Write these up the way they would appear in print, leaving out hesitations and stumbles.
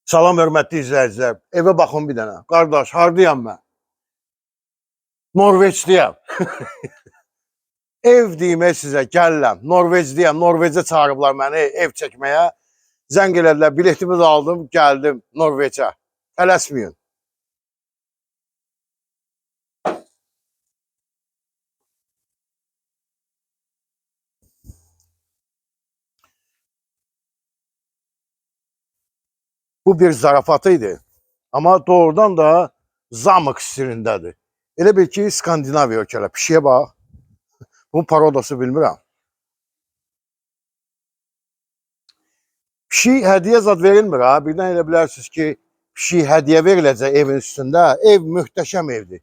Salam hörmətli izləyicilər. Evə baxın bir dənə. Qardaş, hardayam mən? Norveçdəyəm. Ev deyim sizə, gəlirəm. Norveçdəyəm. Norveçə çağırıblar məni ev çəkməyə. Zəng elədilər, biletimi də aldım, gəldim Norveçə. Tələsməyin. Bu bir zarafat idi. Amma doğrudan da zamok stilindədir. Elə bil ki, Skandinaviya ölkələr. Pişiyə bax. Bunun parodası bilmirəm. Pişik hədiyyə zad verilmir ha. Birdən elə bilərsiniz ki, pişik hədiyyə veriləcək evin üstündə. Ev möhtəşəm evdir.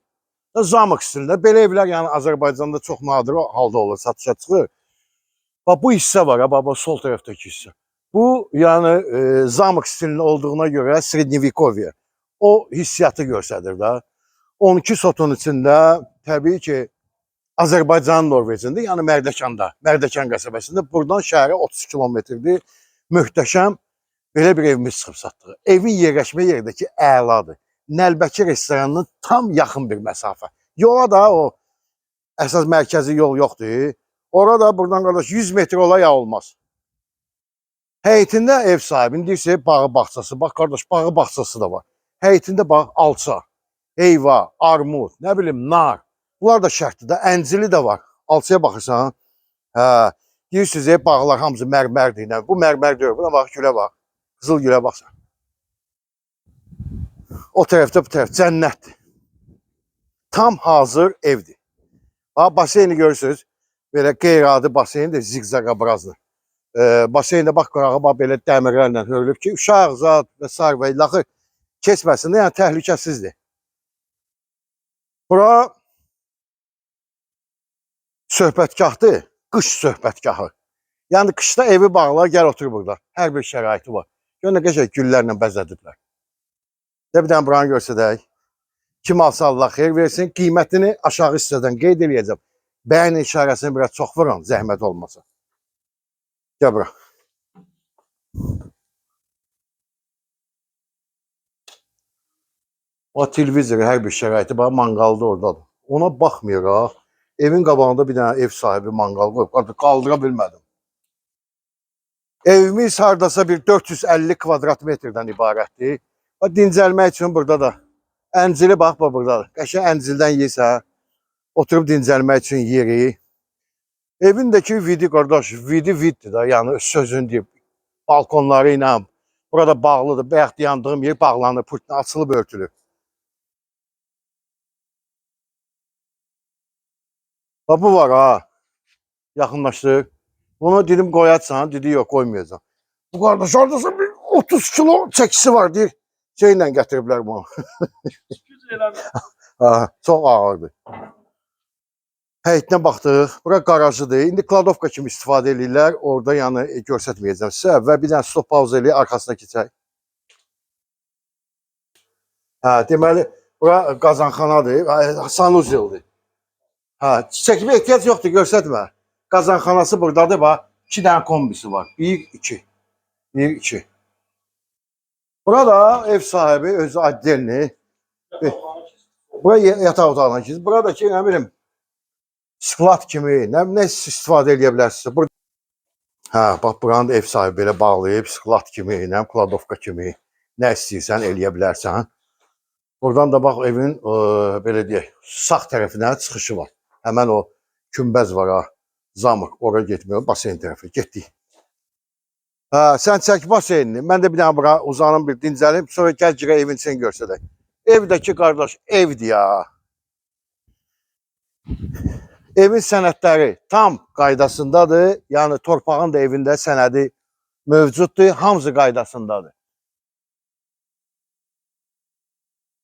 Zamok stilində. Belə evlər yəni Azərbaycanda çox nadir halda olur, satışa çıxır. Bax bu hissə var ha, bax bu sol tərəfdəki hissə. Bu yəni zamok stilində olduğuna görə Srednyevikovye. O hissiyatı göstərir də. 12 sotun içində təbii ki Azərbaycanın Norveçində, yəni Mərdəkanda, Mərdəkan qəsəbəsində buradan şəhərə 30 kilometrdir. Möhtəşəm belə bir evimiz çıxıb satdıq. Evin yerləşmə yerindəki əladır. Nəlbəki restoranının tam yaxın bir məsafə. Yola da o əsas mərkəzi yol yoxdur. Orada buradan qardaş 100 metr ola ya olmaz. Həyətində ev sahibinin deyirsə bağı bağçası, bax qardaş bağı bağçası da var. Həyətində bax alça, heyva, armud, nə bilim nar. Bunlar da şərtdir də, əncili də var. Alçaya baxırsan, hə, deyirsiniz bağlar hamısı mərmərdir. Nə? Bu mərmər deyil. Buna bax, gülə bax. Qızıl gülə baxsan. O tərəfdə bu tərəf cənnətdir. Tam hazır evdir. Bax, baseyni görürsünüz. Belə qeyri-adi baseyndir, ziqzaqabrazlı. Baseyndə bax qırağı bax belə dəmirlərlə hörülüb ki, uşaq, zat və sair və ilaxır keçməsin də, yəni təhlükəsizdir. Bura söhbətgahdır, qış söhbətgahı. Yəni qışda evi bağla, gəl otur burada. Hər bir şəraiti var. Gör nə qəşəng güllərlə bəzədiblər. De bir dənə buranı göstərək. Kim alsa Allah xeyir versin. Qiymətini aşağı hissədən qeyd eləyəcəm. Bəyən işarəsini biraz çox vurun, zəhmət olmasa. Gəl bura. O televizor hər bir şəraiti bax manqalda oradadır. Ona baxmayaraq evin qabağında bir dənə ev sahibi manqal qoyub. Artıq qaldıra bilmədim. Evimiz hardasa bir 450 kvadrat metrdən ibarətdir. Bax dincəlmək üçün burada da əncili bax bax buradadır. Qəşəng əncildən yeyirsə, oturub dincəlmək üçün yeri. Evindəki vidi qardaş, vidi viddir da, yəni sözünü deyib. Balkonları ilə burada bağlıdır. Bayaq dayandığım yer bağlanır, pultla açılıb örtülür. Bax bu var ha. Yaxınlaşdıq. Bunu dedim qoyarsan, dedi yox qoymayacağam. Bu qardaş hardasa bir 30 kilo çəkisi var deyir. Şeylə gətiriblər bunu. Ha, çox ağırdır. Həyətinə baxdıq. Bura qarajıdır. İndi kladovka kimi istifadə eləyirlər. Orada yəni göstərməyəcəm sizə və bir dənə stop pauza eləyək, arxasına keçək. Hə, deməli bura qazanxanadır, sanuzeldir. Hə, çəkməyə ehtiyac yoxdur, göstərmə. Qazanxanası buradadır, bax. 2 dənə kombisi var. 1, 2. 1, 2. Burada ev sahibi özü addelini. Bura yataq otağına keçir. Buradakı nə bilim sklad kimi, nə istifadə eləyə bilərsiniz. Burada hə, bax buranı da ev sahibi belə bağlayıb, sklad kimi, nə kladovka kimi, nə istəyirsən eləyə bilərsən. Buradan da bax evin belə deyək, sağ tərəfinə çıxışı var. Həmən o kümbəz var ha, zamok, ora getmiyor, baseyn tərəfə getdik. Hə, sən çək baseynini, mən də bir dənə bura uzanım bir dincəlim, sonra gəl girək evin içini göstərək. Evdəki qardaş evdir ya. Evin sənədləri tam qaydasındadır. Yəni torpağın da evində sənədi mövcuddur, hamısı qaydasındadır.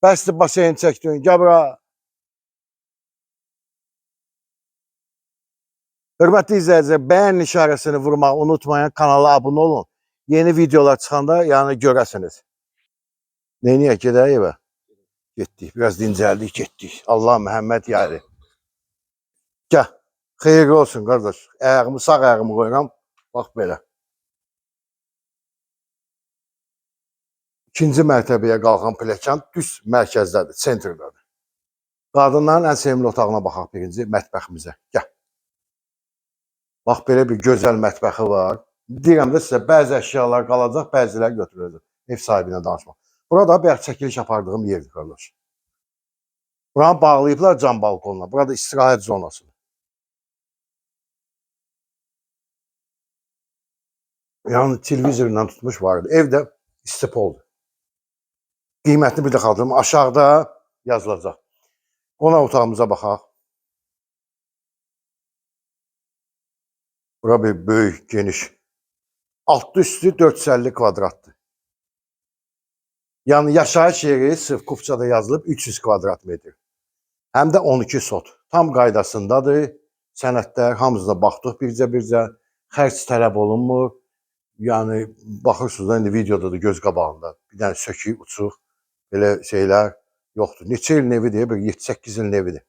Bəsdir baseyn çəkdin, gəl bura. Hörmətli izləyicilər, bəyən işarəsini vurmağı unutmayın, kanala abunə olun. Yeni videolar çıxanda yəni görəsiniz. Neyniyək, gedək evə? Getdik, biraz dincəldik, getdik. Allah Məhəmməd yari. Gəl, xeyirli olsun qardaş. Ayağımı, sağ ayağımı qoyuram. Bax belə. İkinci mərtəbəyə qalxan pilləkən düz mərkəzdədir, sentrdədir. Qadınların ən sevimli otağına baxaq birinci, mətbəximizə. Gəl. Bax, belə bir gözəl mətbəxi var. Deyirəm də sizə, bəzi əşyalar qalacaq, bəziləri götürüləcək. Ev sahibinə danışmaq. Burada bayaq çəkiliş apardığım yerdir, qardaş. Buranı bağlayıblar cam balkonla. Burada istirahət zonasıdır. Yəni televizorla tutmuş vardı. Evdə istipoldur. Qiymətini bir də xatırlayım. Aşağıda yazılacaq. Qonaq otağımıza baxaq. Bura bir böyük, geniş. Altı üstü 450 kvadratdır. Yəni yaşayış yeri sırf kupçada yazılıb 300 kvadrat metr. Həm də 12 sot. Tam qaydasındadır. Sənədlər hamısına baxdıq bircə-bircə. Xərc tələb olunmur. Yəni baxırsınız da indi videoda da göz qabağında. Bir dənə sökük, uçuq, belə şeylər yoxdur. Neçə ilin evidir? Bir 7-8 ilin evidir.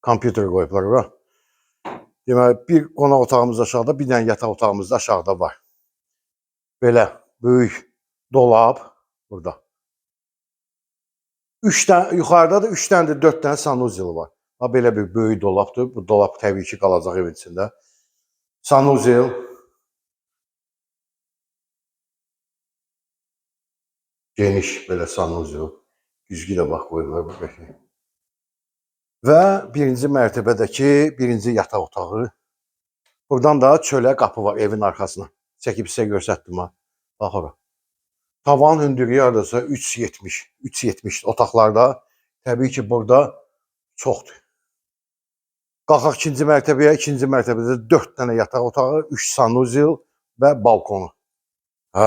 Kompüter qoyublar ora. Deməli, bir qonaq otağımız aşağıda, bir dənə yataq otağımız da aşağıda var. Belə böyük dolab burada. 3 dənə yuxarıda da 3 dənə də 4 dənə sanuzel var. Ha belə bir böyük dolabdır. Bu dolab təbii ki qalacaq evin içində. Sanuzel. Geniş belə sanuzel. Güzgü də bax qoyublar bu qəşəng. Və birinci mərtəbədəki birinci yataq otağı. Buradan da çölə qapı var evin arxasına. Çəkib sizə göstərdim ha. Bax ora. Tavan hündürlüyü hardasa 3,70. 3,70 otaqlarda. Təbii ki burada çoxdur. Qalxaq ikinci mərtəbəyə. İkinci mərtəbədə 4 dənə yataq otağı, 3 sanuzel və balkonu. Hə.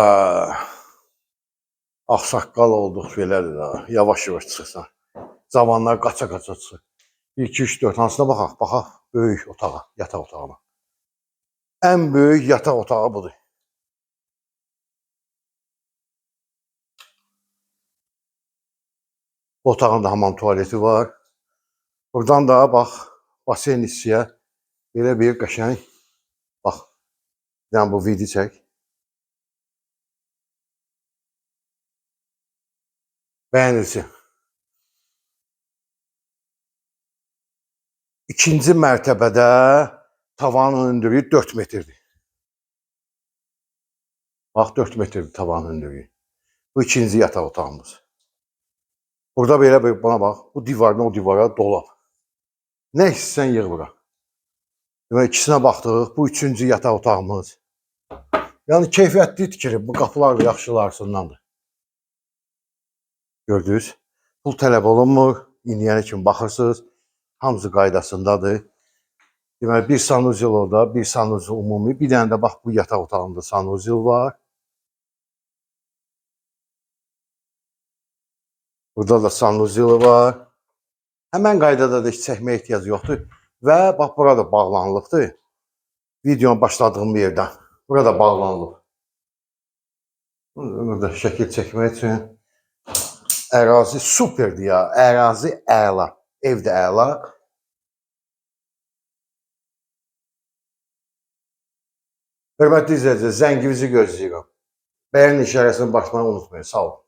Ağsaqqal olduq belədir ha. Yavaş-yavaş çıxırsan. Cavanlar qaça-qaça çıxır. 1, 2, 3, 4 hansına baxaq? Baxaq böyük otağa, yataq otağına. Ən böyük yataq otağı budur. Bu otağın da hamam tualeti var. Buradan da bax basen hissəyə belə bir qəşəng bax. Yəni bu video çək. Bəyənilsin. İkinci mərtəbədə tavanın hündürlüyü 4 metrdir. Bax 4 metrdir tavanın hündürlüyü. Bu ikinci yataq otağımız. Burada belə bir buna bax. Bu divardan o divara dolab. Nə istəsən yığ bura. Demək ikisinə baxdıq. Bu üçüncü yataq otağımız. Yəni keyfiyyətli tikilib. Bu qapılar da yaxşılarısındandır. Gördünüz. Pul tələb olunmur. İndiyənə kimi baxırsınız. Hamısı qaydasındadır. Deməli bir sanuzel orada, bir sanuzel ümumi. Bir dənə də bax bu yataq otağında sanuzel var. Burada da sanuzeli var. Həmən qaydada da heç çəkməyə ehtiyac yoxdur. Və bax burada bağlanılıbdır. Videonun başladığım yerdən. Burada bağlanılıb. Burada şəkil çəkmək üçün ərazi superdir ya. Ərazi əla. Ev də əla. Hörmətli izləyicilər, zənginizi gözləyirəm. Bəyən işarəsini basmayı unutmayın. Sağ olun.